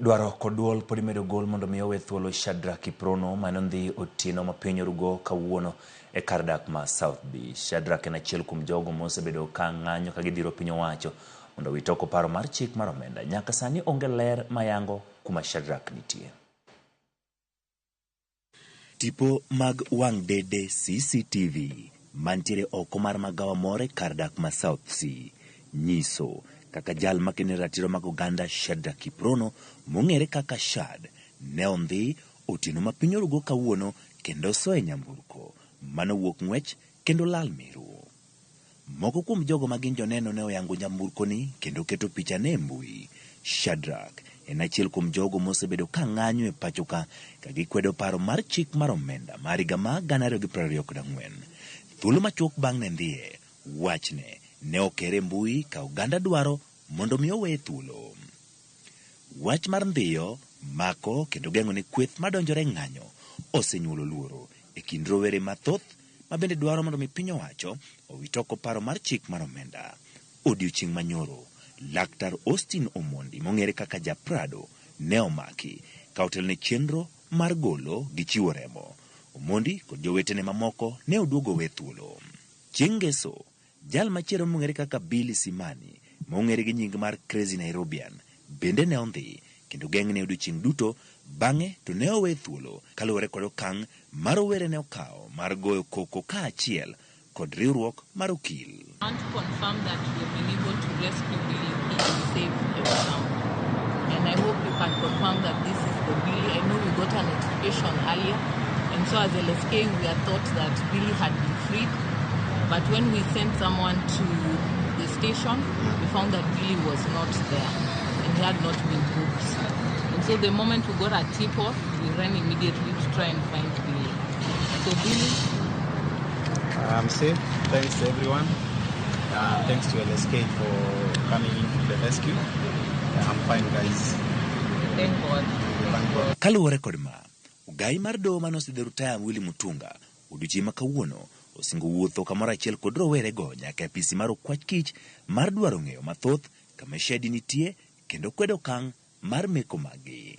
Dwaro kod duol pod imedo gol mondo mi owe thuolo Shadrack Kiprono mane ondhi otieno ma piny orugo kawuono e kar dak ma South B. Shadrack en achiel kuom jogo mosebedo ka ng'anyo ka gidhiro piny owacho mondo owit oko paro mar chik mar omenda. Nyaka sani onge ler mayango kuma Shadrack nitie. Tipo mag wang' dede CCTV mantiere oko mar magawa moro e kar dak ma South C nyiso kaka jal makene ratiro mag oganda Shadrack Kiprono mong'ere kaka Shad ne ondhi otieno ma piny orugo kawuono kendo soyo e nyamburko manowuok ng'wech kendo lal miru. Moko kuom jogo ma gin joneno ne oyango nyamburkoni kendo keto pichane e mbui. Shadrack en achiel kuom jogo mosebedo ka ng'anyo e pachoka ka gikwedo paro mar chik mar omenda mar higa ma 2024. Thuolo machuok bang' ne ndhiye, wachne ne okere e mbui ka oganda dwaro mondo mi oweye thuolo. Wach mar ndhiyo, mako kendo geng'o ne kweth madonjore e ng'anyo osenyuolo luoro e kind rowere mathoth ma bende dwaro mondo mi piny owacho owit oko paro mar chik mar omenda. Odiochieng' manyoro, Laktar Austin Omondi mong'ere kaka Ja Prado ne omaki ka otelo ne chenro mar golo gi chiwo remo. Omondi kod jowetene mamoko ne oduogo owe thuolo. Chieng' Ngeso, Jal machielo mong'ere kaka Billy Simani, mong'ere gi nying mar Crazy Nairobian, bende ne ondhi kendo geng'ne odiochieng' duto bang'e to ne owe thuolo kaluwore kod okang' ma rowere ne okawo mar goyo koko kaachiel kod riwruok mar okil. I want to confirm that we have been able to rescue Billy. He is safe and sound. And I hope you can confirm that this is the Billy. I know we got a notification earlier. And so as LSK, we had thought that Billy had been freed. But when we sent someone to the station, we found that Billy was not there and he had not been booked. And so the moment we got a tip off, we ran immediately to try and find Billy. So Billy, I'm safe. Thanks to everyone. Thanks to LSK for coming in to the rescue. I'm fine, guys. Thank God. Thank God. Kaluwore kod ma, ogai mar doho mane osidho rutaya Willy Mutunga odiochieng' ma kawuono osingo wuotho kamoro achiel kod rowerego nyaka e apisi mar okwach kich mar dwaro ng'eyo mathoth kama Shadi nitie kendo kwedo okang' mar meko maggi.